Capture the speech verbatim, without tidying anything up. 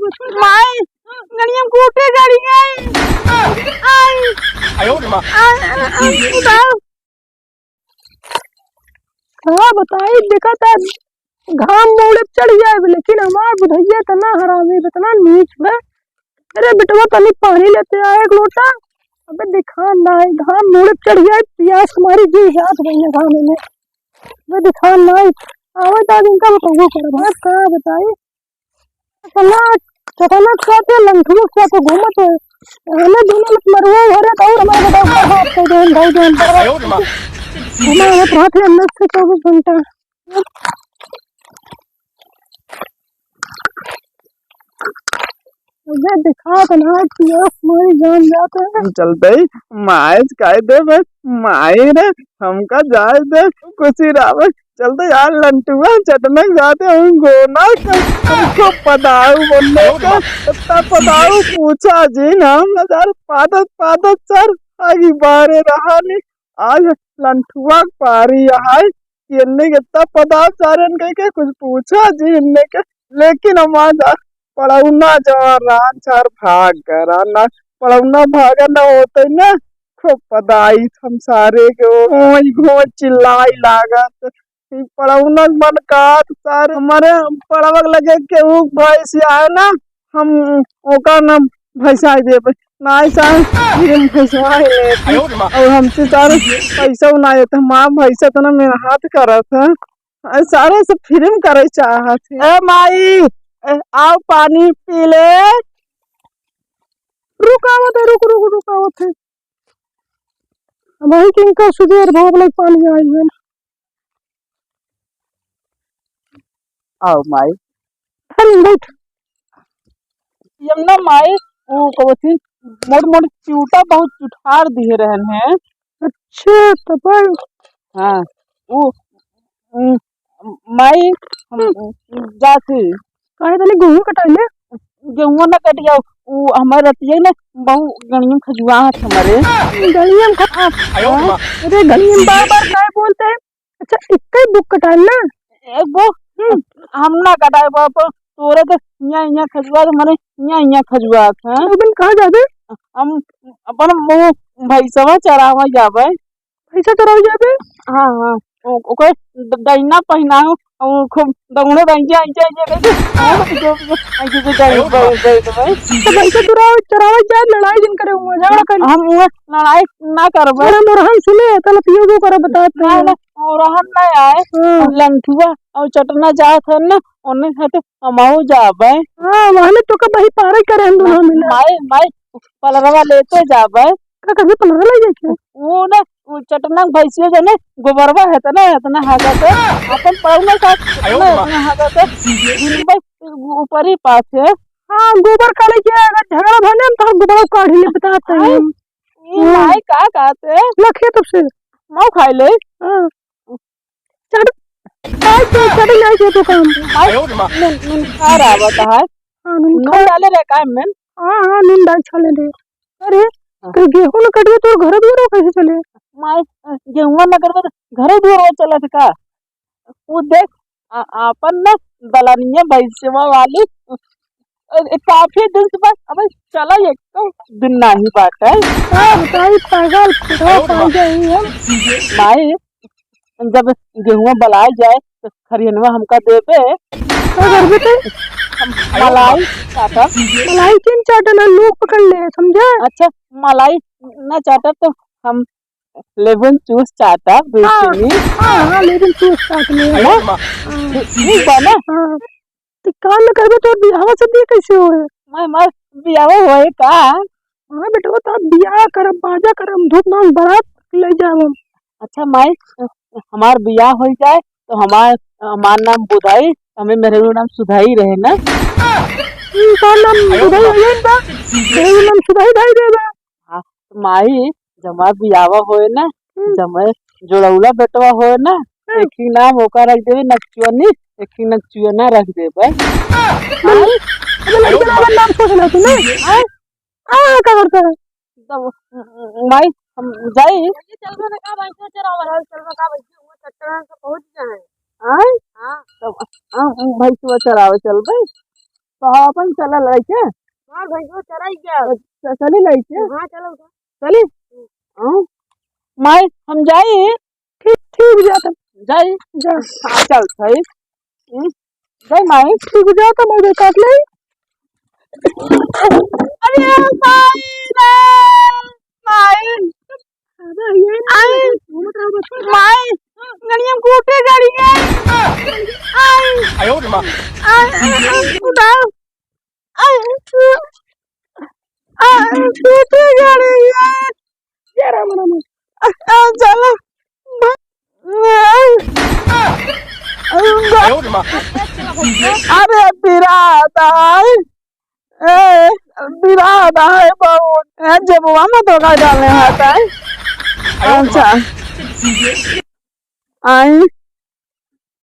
माई, गड़िया में कूटे गड़िया। आई। आयो रे माँ। आ, आ, आ, बताओ। का बताई, देखा था घाम मुड़े चढ़ जाए, लेकिन हमार बुढ़ैया इतना हरामी, इतना नीच बा। अरे बेटवा, तनी पानी लेते आ एक लोटा। अबे दिखान नाहीं, घाम मुड़े चढ़ जाए, पियास हमारी जी जात गई है घाम में। अबे दिखान नाहीं, आवे तो आज इनका बताऊँ करब, हाँ, का बताई। चटना, चटना खाते, लंठुआ खाते घूमत है। हमें दोनों लोग मरुआ घरे तो और हमारे बेटा ऊपर हाथ कर देन, भाई देन, बर्बाद कर देन। हमारे हाथ रहते हैं अंदर से चौबीस घंटा। मुझे दिखा तो ना, पियास मारी जान जाते हैं। चलते ही माइज कह दे बस, माई रे, हमका जाए दे, खुशी रहे। चलते यार लंटुआ चटनक जाते हम गोना के, हमको पदाऊ बनने के, इतना पदाऊ पूछा जी ना, हम यार पादत, पादत सर, आगे बारे रहा नहीं। आज लंटुआ के पारी है, कि इन्ने के इतना पदाऊ सारन कह के कुछ पूछा जी इन्ने के, लेकिन हम आज पड़ौना जवान रान चार भाग गए, रान ना पड़ौना भागा ना होते ना, खूब पदाई हम सारे के घोंच घोंच चिल्लाई लागत। ई पड़ौना मन का तो सारे हमारे पड़वक लगे के ऊ भैंस आए ना, हम ओका ना भैंसा देबे, ना सारे फिर हम भैंसा लेते। और हमसे सारे पैसा ना देते, माँ भैंसा इतना मेहनत करत है, और सारे से फिर करे चाहत है। ए माई, ए, आओ पानी पी ले। रुक आवत है, रुक, रुक, रुक आवत है। अब वही किनका सुबेर भोग लग पानी आई है। आओ माई। अरे बैठ। यमुना माई, वो कबथिन मोट मोट चिउटा बहुत चुठार दिए रहन है। अच्छा, तब? हाँ, वो, उम, माई, हम हम्म। जात ही। काहे तनी गेहूं कटाई ले? गेहूं ना कटिया, वो हमारे रतिया ने बहु गणियम खजुआ हाथ हमारे। गणियम खा-, अरे गणियम बार बार काहे बोलते हैं? अच्छा, एक ही बुक कटाई ना? एक बुक? हम्म। हम ना कटाए बाप, तोरे तो यहाँ, यहाँ खजुआ तो हमारे यहाँ, यहाँ खजुआ था। तो बिन कहाँ जाबे? हम अपन वो भैंसवा चरावा जाबे। भैंसा चरावे जाबे? हाँ, हाँ। ओ-, ओकर ड-, डैना पहिनाओ, और खूब दौड़े रहिए, ऐसे, ऐसे करके, ऐसे, ऐसे, ऐसे, ऐसे, ऐसे, ऐसे, ऐसे। तो भैंसा चरावे, चरावे जाए, लड़ाई जिन करे हुआ, झगड़ा कर। हम वो लड़ाई ना करबे। अरे मोरहन सुने, तल पियो को करे बतात ना, नहीं। ना, मोरहन ना आए, हाँ। और लंठुआ और चटना जात है ना, उन्हें साथे हमहू जाबे। हाँ, वहने तो का बही पारे करे हम दोनों मिला। माई, माई, पलरवा लेते जाबे। का करबे पलरवा ले जाके? वो ना, वो चटना भैंसिया जने गोबरवा है त ना, इतना हागत है। अपन पलरवा का आयो ना, माँ। इतना हागत है। दिन भर ऊपर ही पास है। हाँ, गोबर काढ़े के अगर झगड़ा भने हम तो गोबर काढ़ी ले बताते हैं। आई, ई हाँ। माई का कहते? ना खेत से। माँ खाई ले। हाँ। चढ़, चढ़, चढ़ नहीं के तो काम। आई, नुन, नुन खा रहा बता है। हाँ, नुन नुन खा। डाले रहे का में? हाँ, हाँ, नुन डाल छाले दे। अरे, हाँ। तो गेहूं न कटबे तो घर दुआर कैसे चले? माई, गेहूं न कटबे तो घर दुआर चलत का? वो देख, आ, आपन ना दलनिया भैंसवा वाली, अ, काफी दिन से बस, अबे चला एक तो दिन नाही बाटे। का बताई पागल, खुदा पागल ही हम। माई, जब गेहुआ बलाए जाए, तो खरियनवा हमका देबे। का करबे ते? हम मलाई चाटब। मलाई किन चाटना, लोग पकड़ ले, समझे? अच्छा, मलाई ना चाटब, तो हम लेमन चूस चाटब, हाँ, बेचनी। हाँ, हाँ, लेमन चूस चाट ले। है ना? हाँ। ठीक बा ना? हाँ। तो काम न करबे, तो बियाह से भी कैसे होए? मैं, मैं बियाह होए का? हाँ बेटवा, तो बियाह करब, बाजा करब, धूमधाम बारात ले जाब हम। अच्छा माई, हमार बियाह हो जाए तो हमार, हमार नाम बुधाई, हमें मेरे नाम सुधाई रहे ना। हम्म, तोर नाम बुधाई हो जाए बा, मेरे नाम सुधाई धाई दे बा। हाँ, तो माई, जमा बियाह होए ना, हम्म। जमा जोड़ौला बेटवा होए ना, हम्म। एक ही नाम ओका रख देबे नकचुअनी, एक ही नकचुअना रख देबे। अबे लड़के वाला नाम सोच ले तू ना। हाँ? आ, का करता है? तब, माई, हम जाई। चल बे का भाई, चल चल, चल बे का भाई, वो चट्टान से पहुंच गए हैं। हाँ? हाँ। तब, हम भैंसवा चरावे चल बे। तो हाँ, अपन चला लइके। हाँ, भैंसवा चराई गया। च-, चली लइके। हाँ, चलो उठा। चली? हाँ। माई, हम जाई। ठीक, ठीक, जा तब। जाई? जा। हाँ, चल, सही। हम्म। जाई, माई। ठीक, जा तब, मैं काट ले। अरे, माई रे, माई। आई, माई, गड़िया में कूटे गाड़ी है। आई। आयो रे माँ। आई, आई, आई, उठाओ। आई, आई, कूटे गाड़ी है। ये राम, राम। आ, आ, चलो। आयो रे माँ। अरे, बिराद आई। ए, बिराद है बहुत। ए, जेबवा में धोखा डालने आता है। अच्छा। आई।